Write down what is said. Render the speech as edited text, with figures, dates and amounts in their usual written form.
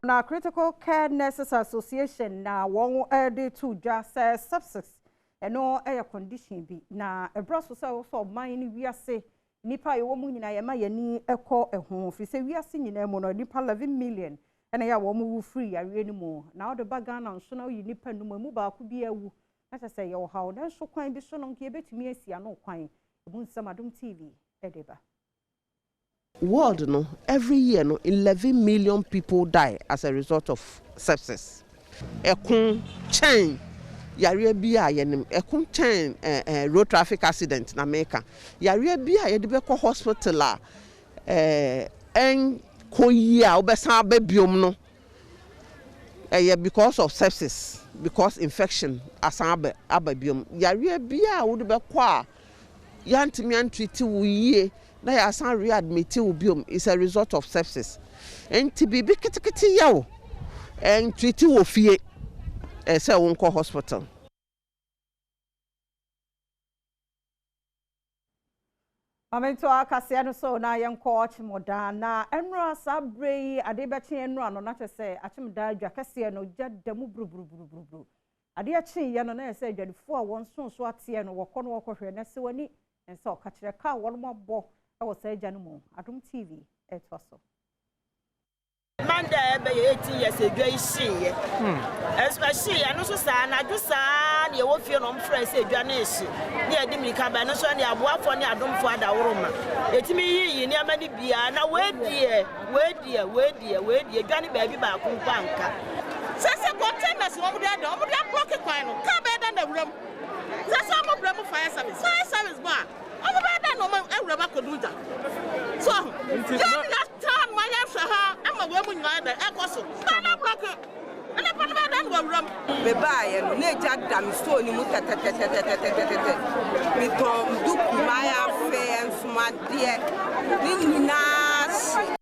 Na Critical Care Nurses Association na wɔn de to dwa sɛ sepsis ɛno yɛ condition bi na ɛbrɛ so sɛ wɔsɔ ɔman ne wiase nnipa a yɛwɔ mu nyinaa yɛma yɛn ani kɔ ho, firi sɛ wiase nyinaa mu no nnipa 11 million ɛna yɛ a wɔn wu firi yareɛ no mu. Na wɔde ba Ghana nso na woyi nnipa 5 emu baako bi awu na kyerɛ sɛ yɛwɔ haw, nanso kwan bi so no nka yɛbɛtumi asi ano kwan. Emu nsɛm Adom TV ɛde ba. World no, every year no, 11 million people die as a result of sepsis. Ɛko kyɛn yareɛ bi a yɛnim, ɛko kyɛn road traffic accident na meka. Yareɛ bi a yɛde bɛkɔ hospital a ɛnkɔ yie a wobɛsan aba biom no, ɛyɛ because of sepsis, because infection asan aba biom. Yareɛ bi a wode bɛkɔ a yɛantumi antreat wo yie na yɛasan readmit wo biom is a result of sepsis. Nti biribi ketekete yɛ wo, ɛntreat wɔ fie, ɛsɛ wonkɔ hospital. Amento akaseɛ no so na yɛnkɔ Akyemɔdan na ɛnora saa berɛ yi ade bɛkye ɛnora no na kyerɛ sɛ Akyemɔdan dwa kɛseɛ no gya da mu buruburuburuburu. Adeɛ kyeeɛ no na yɛ sɛ adwadifoɔ a wɔn nso so ateɛ no wɔkɔ no wɔkɔhwɛ na sɛ w'ani nsa ɔka kyerɛ kaa wɔn abɔ ɛwɔ saa gya no mu. Adom TV ɛtoa so. Monday ɛbɛyɛ 18 years edwa yi hyeeɛ. Ɛnso ɛhyeeɛ no nso saa anadwo saa na yɛwɔ fie na ɔmfrɛ sɛ edwa no ehye. Ne yɛde mmirika ba no nso ne aboafoɔ ne adomfoɔ adaworo ma. Yɛtumi yiyi nneɛma no biara na wei deɛ wei deɛ wei deɛ wei deɛ edwa no baabi baako mpo anka. Sɛ containers wɔn de ada wɔn de ablock kwan no kaa bɛyɛ da na wuram. Sɛ wɔn brɛ mu fire service ba a wɔn bɛyɛ da na wɔn awuram akɔdu gya. So yɛn yɛ taa no ayɛ hwɛ ha ama wɔn mu nyinaa dɛ ɛkɔ so. Kwan na block ɛna pa no bɛyɛ da na wɔwuram. Mebaeɛ no na egya da me store no mu tɛtɛtɛtɛtɛtɛtɛ. Metɔn duku, mayaafe, nsomadeɛ ne nyinaa hye.